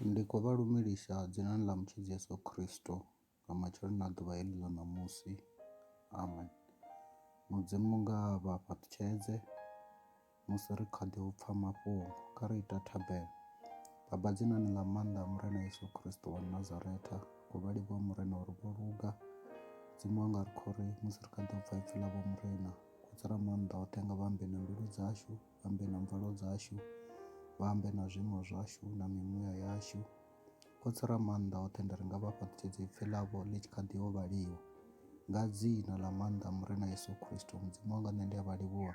Ndi khou vha lumelisa dzinani ḽa mutshidzi Yeso Khristo nga matsheloni a ḓuvha heḽi ḽa ṋamusi, amen. Mudzimu nga vha fhaṱutshedze musi ri kha ḓi upfa mafhungo kha ri ita thabelo baba dzinani ḽa maanḓa a murena Yesu Kristo wa Nazareta khou vha livhuwa murena uri vho luga mudzimu wanga ri khou ri musi ri kha ḓi upfa ipfi ḽa vho murena khotsi ra maanḓa oṱhe nga vha ambe na mbilu dzashu vha ambe na mvalo dzashu vha ambe na zwiimo zwashu na mimuya yashu khotsi ra maanḓa oṱhe ndi ri nga vha fhaṱutshedze ipfi ḽavho ḽi tshi kha ḓi o vhaliwa nga dzina ḽa maanḓa murena Yesu Kristo mudzimu wanga nṋe ndi a vha livhuwa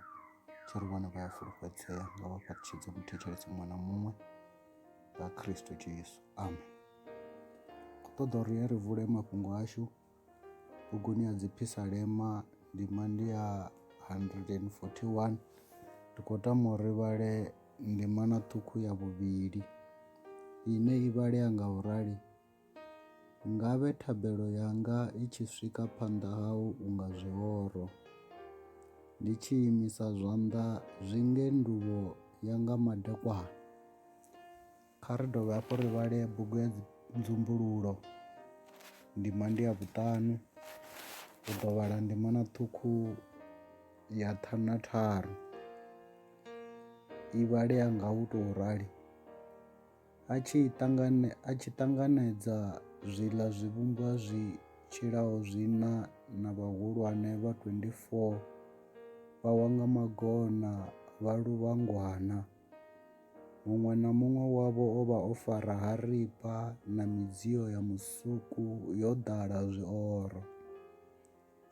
tshi ri vhone vha ya fulufhedzea nga vha fhaṱutshedze muthetshelesi muṅwe na muṅwe nga Kristo Jesu amen. Khou ṱoḓa uri ri vule mafhungo ashu buguni ya dziphisalema ndima ndi ya 141 ndi khou tama uri ri vhale ndimana ṱhukhu ya vhuvhili ine i vhalea nga u rali Ngavhe thabelo yanga i tshi swika phanḓa hau unga zwioro, ndi tshi imisa zwanḓa zwi nge nduvho ya nga madekwana. Kha ri dovhe hafhu ri vhale bugu ya Nzumbululo ndima ndi ya vhuṱanu ri ḓo vhala ndimana ṱhukhu ya ṱhanu na tharu i vhalea nga u tou rali. A tshi ṱangane a tshi ṱanganedza zwiḽa zwivhumbwa zwi tshilaho zwiṋa na vhahulwane vha 24 vha wa nga magona vha luvha Ngwana. Muṅwe na muṅwe wavho o vha o fara haripa na midzio ya musuku yo ḓala zwioro.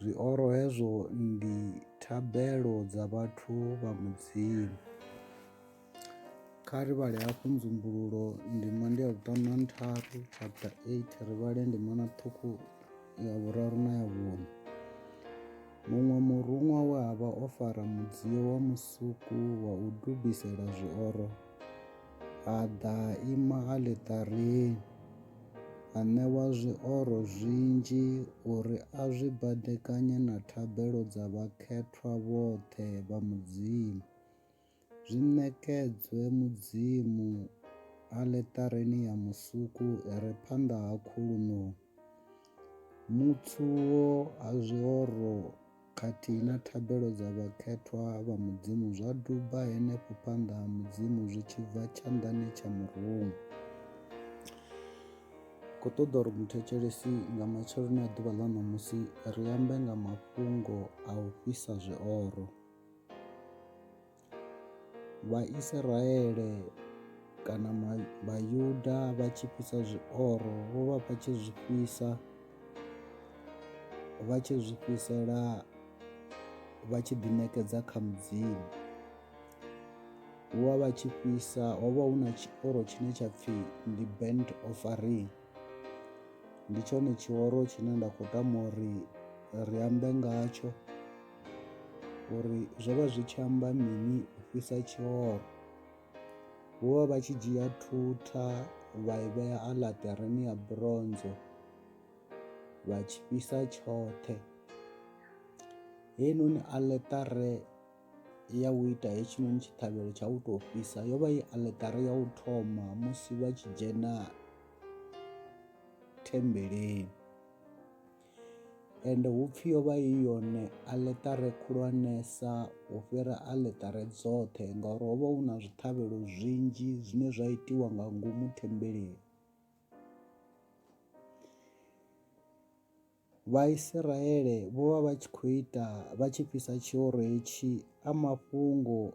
Zwioro hezwo ndi thabelo dza vhathu vha Mudzimu. Kha ri vhale hafhu Nzumbululo ndima ndi ya vhuṱanu na ntharu chapter 8 ri vhale ndimana ṱhukhu ya vhuraru na ya vhuṋa. Muṅwe muruṅwa we a vha o fara mudzio wa musuku wa u dubisela zwioro a ḓa a ima aḽeṱareni, a ṋewa zwioro zwinzhi uri a zwi baḓekanye na thabelo dza vhakhethwa vhoṱhe vha Mudzimu, zwi ṋekedzwe Mudzimu aḽeṱareni ya musuku i re phanḓa ha khuluṋoni. Mutswuwo ha zwioro khathihi na thabelo dza vhakhethwa vha Mudzimu zwa duba henefho phanḓa ha Mudzimu zwi tshi bva tshanḓani tsha muruṅwa. Khou ṱoḓa uri muthetshelesi nga matsheloni a ḓuvha ḽa ṋamusi ri ambe nga mafhungo a u fhisa zwioro. Vhaisiraele kana Vhayuda vha tshi fhisa zwioro vho vha vha tshi zwi fhisa vha tshi zwi fhisela vha tshi ḓi ṋekedza kha mudzimu, vho vha vha tshi fhisa ho vha hu na tshioro tshine tsha pfhi ndi burnt offering ndi tshone tshioro tshine nda khou tama uri ri ambe ngatsho uri zwo vha zwi tshi amba mini u fhisa tshioro. Vho vha vha tshi dzhia thutha vha i vhea aḽeṱareni ya bronze vha tshi fhisa tshoṱhe heinoni aḽeṱare ya u ita hetshinoni tshiṱhavhelo tsha u tou fhisa yo vha i aḽeṱare ya u thoma musi vha tshi dzhena thembeleni. Ende hupfi yo vha i yone aḽeṱare khulwanesa u fhira aḽeṱare dzoṱhe ngauri ho vha hu na zwiṱhavhelo zwinzhi zwine zwa itiwa nga ngomu thembeleni. Vhaisiraele vho vha vha tshi khou ita vha tshi fhisa tshioro hetshi a mafhungo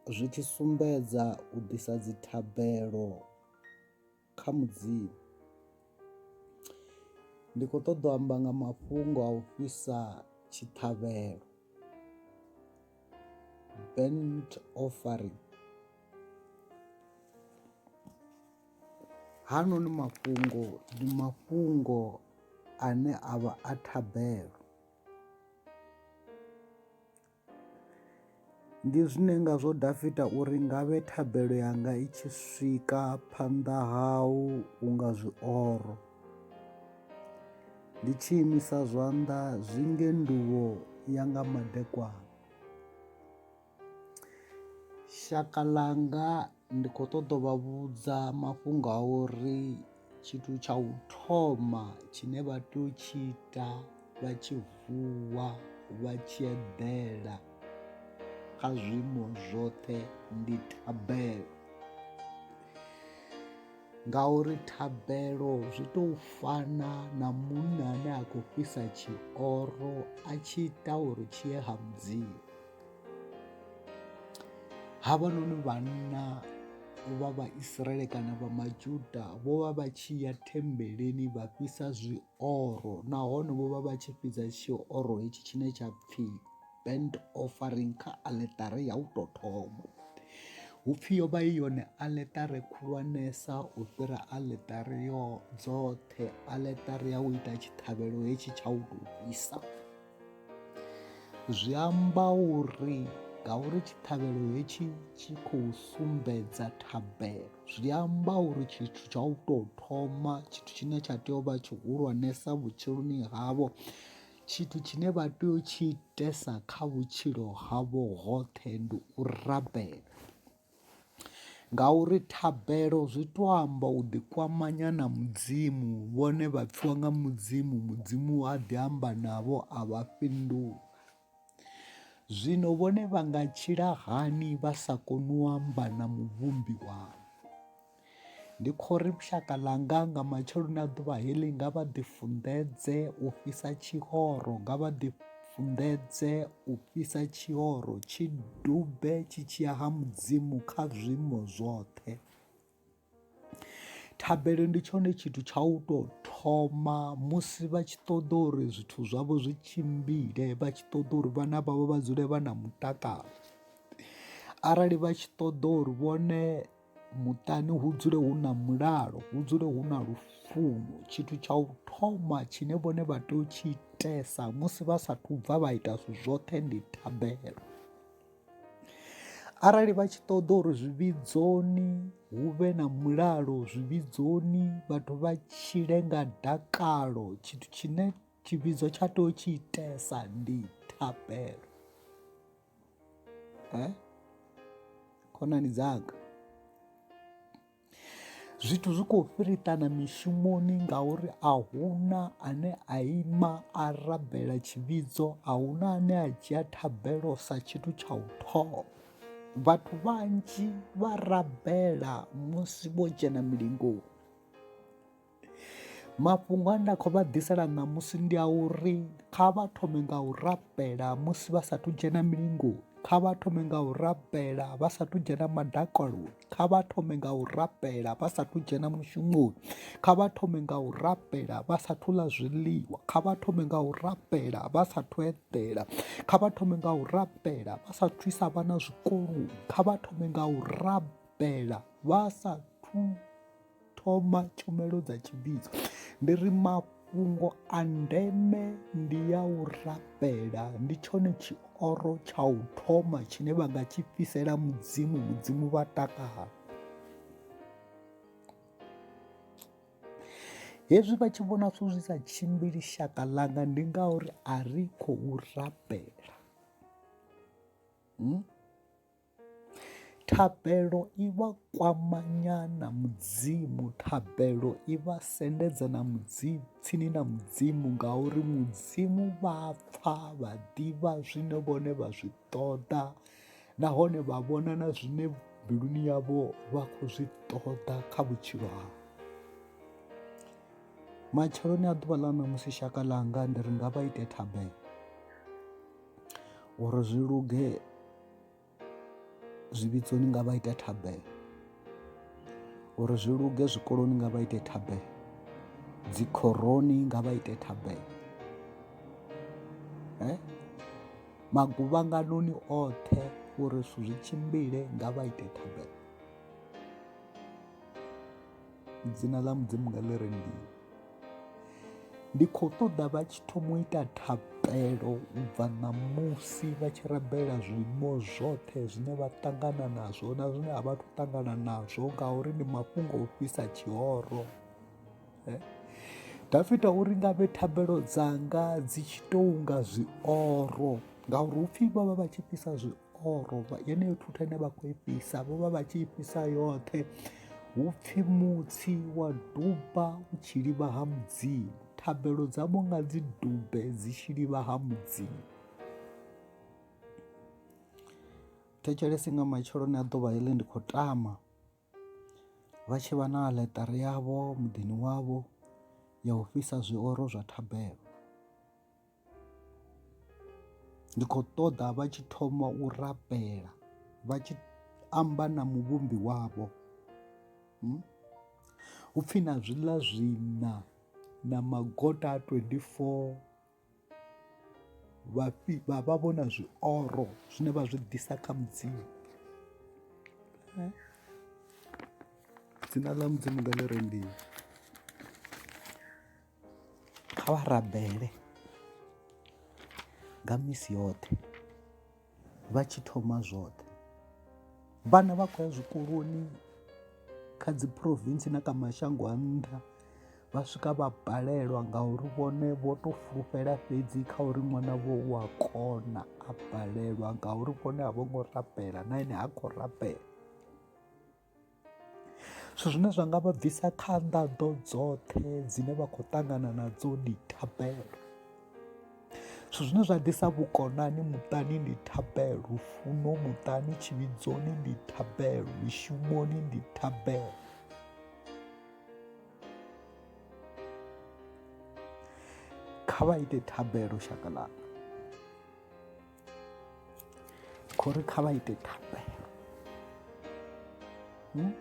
zwi tshi sumbedza u ḓisa dzi thabelo kha Mudzimu. Ndi khou ṱoḓa u amba nga mafhungo a u fhisa tshiṱhavhelo burnt offering. Haanoni mafhungo ndi mafhungo ane avha a thabelo. Ndi zwine ngazwo Dafita uri ngavhe thabelo yanga i tshi swika phanḓa hau unga zwioro, ndi tshi imisa zwanḓa zwi nge nduvho ya nga madekwana. Shaka ḽanga Ndi khou ṱoḓa u vha vhudza mafhungo a uri tshithu tsha u thoma tshine vha tea u tshi ita vha tshi vuwa vha tshi eḓela kha zwiimo zwoṱhe ndi thabelo ngauri thabelo zwi to fana na munna ane a khou fhisa tshioro a tshi ita uri tshi ye ha mudzimu. Havhanoni vhanna vha Vhaisraele kana vha Majuda vho vha vha tshi ya thembeleni vha fhisa zwioro nahone vho vha vha tshi fhisa tshioro hetshi tshine tsha pfhi burnt offering kha aḽeṱare ya u tou thoma. Hupfi yo vha i yone aḽeṱare khulwanesa u fhira aḽeṱare yo dzoṱhe aḽeṱare ya u ita tshiṱhavhelo hetshi tsha u tou fhisa. Zwi amba uri ngauri tshiṱhavhelo hetshi tshi khou sumbedza thabelo zwi amba uri tshithu tsha u tou thoma tshithu tshine tsha tea u vha tshihulwanesa vhutshiloni havho tshithu tshine vha tea u tshi itesa kha vhutshilo havho hoṱhe ndi u rabela. Ngauri thabelo zwi to amba u ḓi kwamanya na mudzimu vhone vha pfhiwa nga mudzimu mudzimu a ḓi amba navho a vha fhindula. Zwino vhone vha nga tshila hani vha sa koni u amba na muvhumbi wavho. Ndi khou ri shaka ḽanga nga matsheloni a ḓuvha heḽi nga vha ḓi funḓedze u fhisa tshioro nga vha ḓi funḓedze u fhisa tshioro tshi dube tshi tshiya ha mudzimu kha zwiimo zwoṱhe. Thabelo ndi tshone tshithu tsha u tou thoma musi vha tshi ṱoḓa uri zwithu zwavho zwi tshimbile vha tshi ṱoḓa uri vhana vhavho vha dzule vha na mutakalo arali vha tshi ṱoḓa uri vhone muṱani hu dzule hu na mulalo hu dzule hu na lufuno tshithu tsha u thoma tshine vhone vha tea u tshi itesa musi vha sathu bva vha ita zwithu zwoṱhe ndi thabelo. Arali vha tshi ṱoḓa uri zwivhidzoni hu vhe na mulalo zwivhidzoni vhathu vha tshile nga dakalo tshithu tshine tshivhidzo tsha tea u tshi itesa ndi thabelo. Khonani dzanga zwithu zwi khou fhiriṱana mishumoni ngauri a huna ane a ima a rabela tshivhidzo a huna ane a dzhia thabelo sa tshithu tsha u thoma vhathu vhanzhi vha rabela musi vho dzhena milingoni. Mafhungo ane nda khou vha ḓisela ṋamusi ndi a uri kha vha thome nga u rabela musi vha sathu dzhena milingoni, kha vha thome nga u rabela vha sathu dzhena madakaloni, kha vha thome nga u rabela vha sathu dzhena mushumoni, kha vha thome nga u rabela vha sathu ḽa zwiḽiwa, kha vha thome nga u rabela vha sathu eḓela, kha vha thome nga u rabela vha sathu isa vhana zwikoloni, kha vha thome nga u rabela vha sathu thoma tshumelo dza tshivhidzo ndi ri mafhungo a ndeme ndi ya u rabela ndi tshone tshioro tsha u thoma tshine vha nga tshi fhisela mudzimu mudzimu vha takala hezwi vha tshi vhona zwithu zwi sa tshimbili shaka ḽanga ndi ngauri a ri khou rabela hmm? Thabelo i vha kwamanya na mudzimu, thabelo i vha sendedza na mudzimu tsini na mudzimu ngauri mudzimu vha pfha vha ḓivha zwine vhone vha zwi ṱoḓa nahone vha vhona na zwine mbiluni yavho vha khou zwi ṱoḓa kha vhutshilo havho. Matsheloni a ḓuvha ḽa ṋamusi shaka ḽanga ndi ri nga vha ite thabelo uri zwi luge zwivhidzoni nga vha ite thabelo uri zwi luge zwikoloni nga vha ite thabelo dzi khoroni nga vha ite thabelo maguvhanganoni oṱhe uri zwithu zwi tshimbile nga vha ite thabelo. Dzina ḽa mudzimu nga ḽi rendiwe. Ndi khou ṱoḓa vha tshi thoma u ita thabelo u bva ṋamusi vha tshi rabela zwiimo zwoṱhe zwine vha ṱangana nazwo na zwine a vha thu ṱangana nazwo ngauri ndi mafhungo o fhisa tshihoro. Dafita uri ngavhe thabelo dzanga dzi tshi tou nga zwioro ngauri hupfi vha vha vha tshi fhisa zwioro. zwioro yeneyo thutha ine vha khou i fhisa vho vha vha tshi i fhisa yoṱhe hu pfhi mutsi wa duba u tshi livha ha mudzimu thabelo dzavho nga dzi dube dzi tshi livha ha mudzimu. Thetshelesi nga matsheloni a ḓuvha heḽi ndi khou tama vha tshi vha na aḽeṱare yavho muḓini wavho ya u fhisa zwioro zwa thabelo. Ndi khou ṱoḓa vha tshi thoma u rabela vha tshi amba na muvhumbi wavho hupfi na zwiḽa zwiṋa na magota a 24 vha vha vha vho na zwioro zwine vha zwi ḓisa kha mudzimu dzina ḽa mudzimu nga ḽi rendiwe kha vha rabele nga misi yoṱhe vha tshi thoma zwoṱhe vhana vha khou ya zwikoloni kha dzi province na kha mashango a nnḓa vha swika vha balelwa ngauri vhone vho to fulufhela fhedzi kha uri ṅwana vho u a kona a balelwa ngauri vhone a vho ngo rabela na ene ha khou rabela. Zwithu zwine zwa nga vha bvisa kha nḓaḓo dzoṱhe dzine vha khou ṱangana nadzo ndi thabelo. Zwithu zwine zwa ḓisa vhukonani muṱani ndi thabelo, lufuno muṱani tshivhidzoni ndi thabelo, mishumoni ndi thabelo. Kha vha ite thabelo shaka ḽanga. Khou ri kha vha ite thabelo hmm?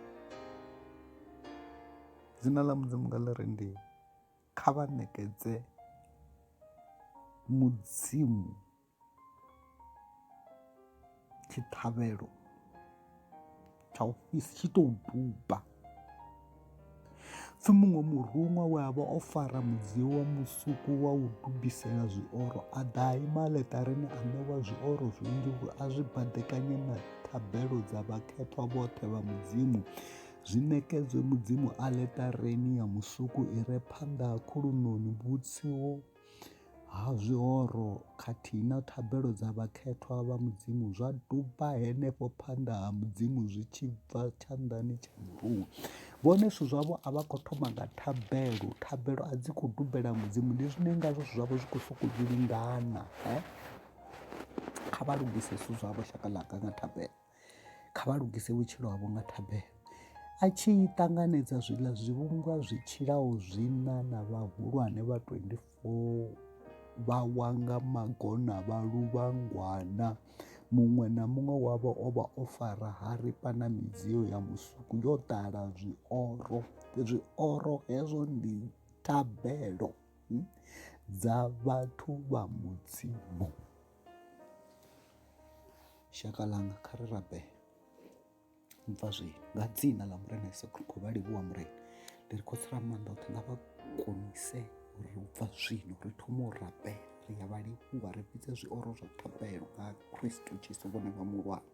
Dzina ḽa mudzimu nga ḽi rendiwe kha vha ṋekedze mudzimu tshiṱhavhelo tsha u fhisa tshi tou duba. Pfi muṅwe muruṅwa we a vha o fara mudzio wa musuku wa u dubisela zwioro a ḓa a ima aḽeṱareni a ṋewa zwioro zwinzhi uri a zwi baḓekanye na thabelo dza vhakhethwa vhoṱhe vha Mudzimu zwi ṋekedzwe Mudzimu aḽeṱareni ya musuku i re phanḓa ha khuluṋoni vhutsi ho ha zwioro khathihi na thabelo dza vhakhethwa vha Mudzimu zwa duba henefho phanḓa ha Mudzimu zwi tshi bva tshanḓani tsha muruṅwa. Vhone zwithu zwavho a vha khou thoma nga thabelo, thabelo a dzi khou dubela Mudzimu ndi zwine ngazwo zwithu zwavho zwi khou sokou vhilingana kha vha lugise zwithu zwavho shaka ḽanga nga thabelo. Kha vha lugise vhutshilo havho nga thabelo. A tshi i ṱanganedza zwiḽa zwivhumbwa zwi tshilaho zwiṋa na vhahulwane vha 24 vha wa nga magona vha luvha Ngwana. Muṅwe na muṅwe wavho o vha o fara haripa na midzio ya musuku yo ḓala zwioro. Zwioro hezwo ndi thabelo dza vhathu vha Mudzimu. Shaka ḽanga kha ri rabele ubva zwino nga dzina ḽa murena Yesu ri khou vha livhuwa murena ndi ri khotsi ra maanḓa oṱhe nga vha konise uri ubva zwino ri thome u rabela ri ya vha livhuwa ri fhidze zwioro zwa thabelo nga Kristo Jesu vhone vha muhulwane.